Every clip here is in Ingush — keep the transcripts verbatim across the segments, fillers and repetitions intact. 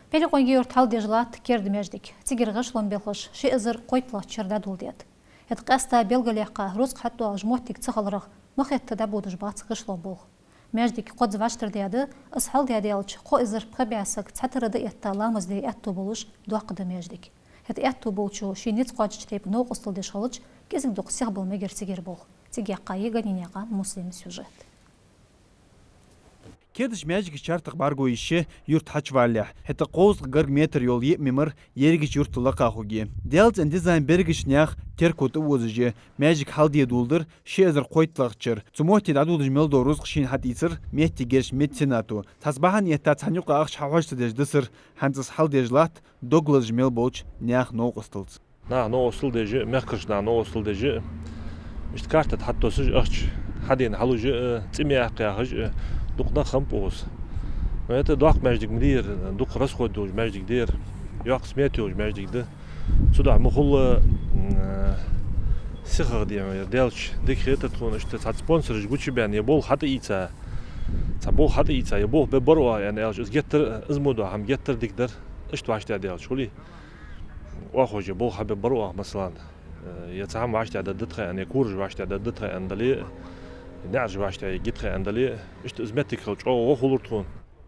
Пхьилекъонгий-Юрта хьалдеш латт керда маьждиг. Цигара гӀишлон белхаш ши эзар кхойтталагӀча шера дӀадоладаьд. ХӀаьта къаьстта белгалъяьккха, рузкъа хьатӀадоагӀаш моттиг ца хиларах, ма хетта дӀабодаш бац гӀишлон болх. Маьждиг кхозза вӀаштӀардаьд, из хьалдаьдаьлча кхо эзар пхи бӀаь саг цхьатарра дӀаэтта ламаз де аьттув болаш доккха да маьждиг. ХӀаьта аьттув болчо ший низ кхоачача тайпара новкъостал деш хилча, кӀезига-дукха сихбала мегар цигара болх. Цига яьккхай Ганинаькъан Муслима сюжет. Керда маьждига чартах бӀаргагуш я юрт хьачувалалехь, хӀаьта кхузткъа гаргга метр йола йиъ мимар ерригача юрта лакха хургья. Даьла цӀен дизайн берригача наьха терко тӀаозаш я. Маьждиг хьалде доладир ши эзар кхойтталагӀча шера. Цу метте дӀадоладеш мел дола рузкъа шийна хьатӀаийцар меттигерча меценато. Цхьацца бахьан этта цхьан юкъа ахча хьахьожа ца деш дисар, хӀанз из хьалдеш латт дог лазаш мел болча наьха новкъосталца. Наха новкъостал деш а, мехкарча наха новкъостал деш а, иштта карта тӀа хьатоссаш а, ахча хьадена хьалуш а, цӀи ма яккха яхаш а, дукха нах хиннаб укхаза. Но это доккха маьждиг ма дий ер, дукха расход йолаш маьждиг да ер, йоккха смета йолаш маьждиг да. Цудухьа ма хулла, м, сихагӀа дема ер даьлча дика хетар тхона, иштта цхьацца спонсораш гучабаьнна, е болх хьатӀаийца, цхьа болх хьатӀаийца, е болх бе бар оаха аьнна аьлча, из геттара, из мо дола хӀама геттара дика дар, иштта вӀаштӀехьадаьлча, хулий? Оаха уже болх хьабе бар оаха, масала, э, е цхьа хӀама вӀаштӀехьадаргда тха аьнна, е кораш вӀаштӀехьадаргда тха аьнна дале, е наӀараш вӀаштӀехьайийтаргда тха аьнна дале, иштта из моттиг хилча чӀоагӀа гӀо хулар тхона.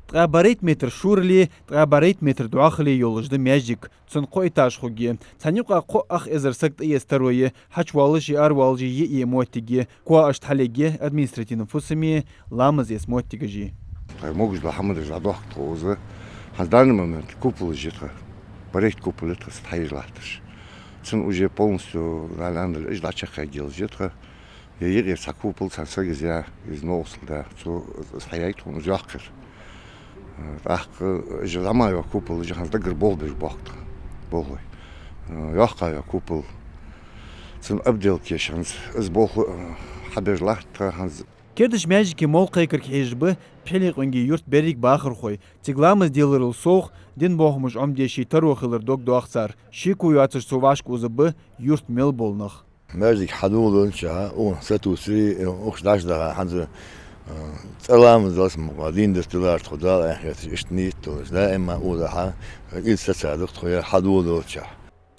Ткъаь барайтта метр шорали, ткъаь барайтта метр дӀоахали йолаш да маьждиг, цун кхо этаж хургья. Цхьан юкъа кхо ах эзар саг тӀаэца таро я, хьачувоалаш а, аравоалаш а йиъ-йиъ моттиг я. Коа иштта хьалъергья административни фусами, ламаз эца моттигаши. Тхоай могаш дола хӀамаш дӀадоахк тхо укхаза. ХӀанз в данный момент куполаш я тха. Барайтта купол я тха, са тхьаеш латташ. Цун уже полностью, наверное, уж дӀачакхъяьнна гелаш я тха. Е юкъера цхьа купол цхьан сага из я, из новкъостал да. Цо из хьаяьй тхона, из йоаккхар. ТӀаккха уж зӀамагӀа йола купол, уж хӀанз даггара болх беш боахк тха. Болхлой. ЙоаккхагӀа йола купол. Цун обделка еш хӀанз, из болх, э, хьабеш латт тха хӀанз. Керда маьждига молла кхайкарга хьежаш ба Пхьилекъонгий-Юрта берригаш бахархой. Цига ламаз деларал совгӀа, дина бохамаш Ӏомадеш а, таро хилар дог доах цар. Шеко йоацаш цу вӀашка озаргба юрта мел бола нах. Маьждиг хьадоладелча, укхунна сатувсар, укхаза дӀачудаха хӀанз, э, цкъа ламаз дале а ма дийна дас тилар тхо Дала аьнна хеташ, иштта нийт долаш, даим а укхаза хьа, из сацаду тхо ер хьадоладелча.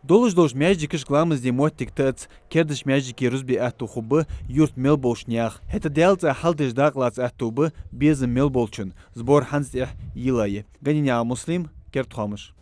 Долаш долча маьждигашка ламаз де моттиг тӀаэца керда маьждиге рузба бе аьттув хургба юрта мел болча наьха. ХӀаьта Даьла цӀа хьалдеш дакъа лаца аьттув ба безам мел болчунна, сбор хӀанз тӀехьа йийлла я. Ганинаькъан Муслим, Керда хоамаш.